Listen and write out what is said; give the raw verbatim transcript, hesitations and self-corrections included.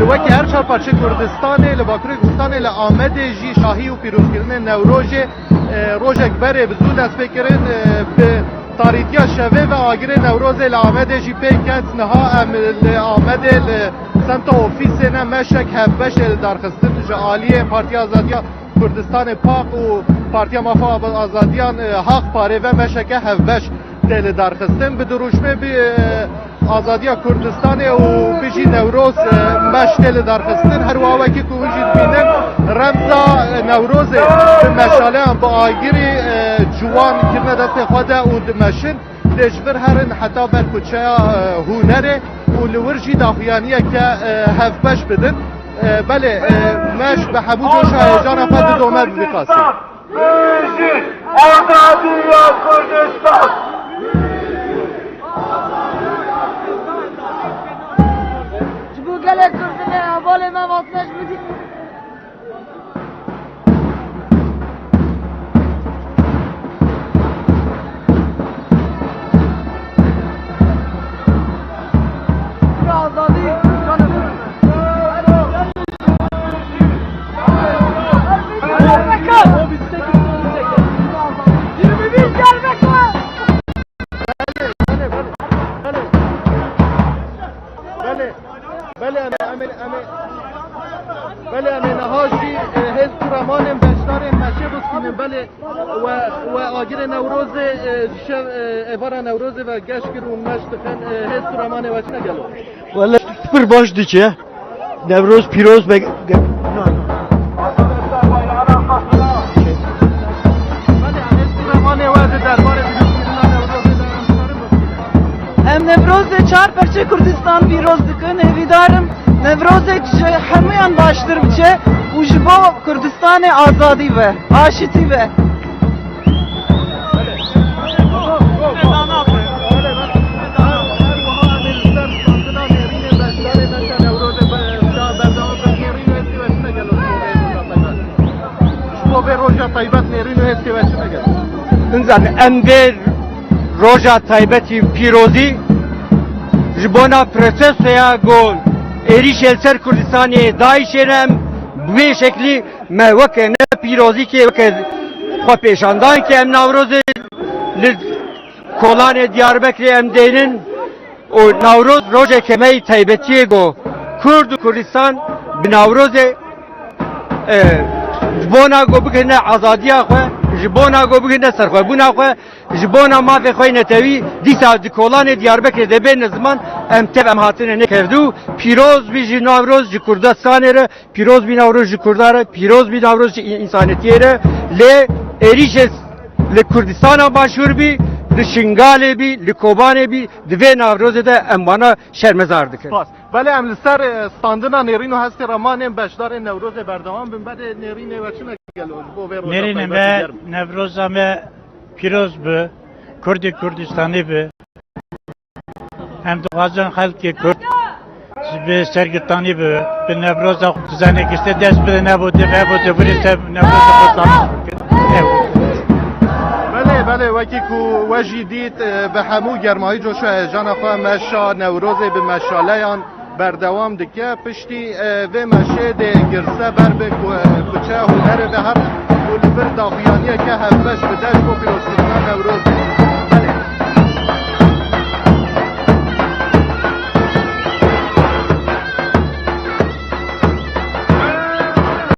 Wekî her çar parçeyê Kurdistanê, li Bakurê Kurdistanê, li Amedê jî şahî û pîrozkirinê Newrojê, e, rojek berê bi zû dest pê kirin, e, bi tarîtiya şevê ve agirê Newrozê li Amedê jî pê ket. Niha em li Amedê li semta ofîsê ne meşek hevbeş tê li darxistin ji aliyê Partiya Azadiya Kurdistanê, pak, û Partiya Mafa Azadiyan, e, haq parê ve meşeke hevbeş tê li darxistin. Bi dirûşmê bi, e, azadiya Kurdistanê û bijî Newroz, e, meş tê li darxistin. Her wiha wekî ku hûn jî dibînin, remza, e, Newrozê bi meşaleyan, bi agirî, e, ciwan kirine destê xwe de û dimeşin. Lê ji vir herin heta ber kuçeya, e, Hunerê û li wir jî daxuyaniyeke, e, hevbeş bidin. E, belê, e, meş bi hemû coş û heyecana xwe didome bi vî qasî. Bijî azadiya Kurdistan! Ji bo gelê Kurd e, hevalê me, hatine ji bo dî- Belê, belê, em ê, em ê, em ê, belê, em ê niha jî, e, hêz û ramanên beşdarên meşê bistînin, belê, we, we agirê Newrozê, e, ji şev, e, êvara Newrozê ve geş kir û meş dixin, e, hêz û ramanê we çi ne gelo? Wele pir baş diçe. Newroz pîroz be. Ge-, Em Newrozê çar perçê Kurdistan pîroz dikin. Hêvîdar im Newrozek ji hemûyan baştir biçe û ji bo Kurdistanê azadî be, aşitî be. Ji bo vê roja taybet nêrîn û hêstê we çi ne gel? Binzan, em vê roja taybetî pîrozî ji bona protestoya ku êrîşê li ser Kurdistanê DAIŞê ne, em bi vê şeklî me weke ne pîrozîkê, weke xwepêşandanekê em Newrozê li kolanê Diyarbekirê em deynin û Newroz rojeke me yî taybetiyê ku Kurd û Kurdistan bi Newrozê, e, ji bona ku bigihine azadiya xwe, ji bona ku bigihine serxwebûna xwe, ji bona mafê xwe yê netewî, dîsa di kolanê Diyarbekirê de bêne ziman, em tev em hatine nêkevdû. Pîroz bî ji Newroz ji Kurdistanê re, pîroz bî Newroz ji Kurdan re, pîroz bî Newroz ji însanetiyê re. Lê êrîşê li Kurdistana Başûr bî, li Şingalê bî, li Kobanê bî, di vê Newrozê de em wana şermezar dikin. Spas. Belê, em li ser, e, standina nêrîn û hestê ramanên beşdarên Newrozê berdewam bin. Belê, nêrînê we çi ne gelo ji bo vê roja Nêrînê taybetî me, germ? Newroza me pîroz bi, Kurdê Kurdistanê bi. Em dixwazin xelkê Kurd ji vê sergirtanî bi, bi Newroza xwe, dizane giştê dest bide, ne bo dê ve bo dê birê ser Newroza xwe samî bikin. Ew. Belê, belê, wekî ku we jî dît, e, bi hemû germahî coş û heyecana xwe meşa Newrozê bi meşaleyan berdewam dike. Piştî, e, vê meşê dê girse ber bi ku, e, kuçeya Hunerê ve her û li vir daxuyaniyeke hevbeş bide ji bo pîrozkirina Newrozê.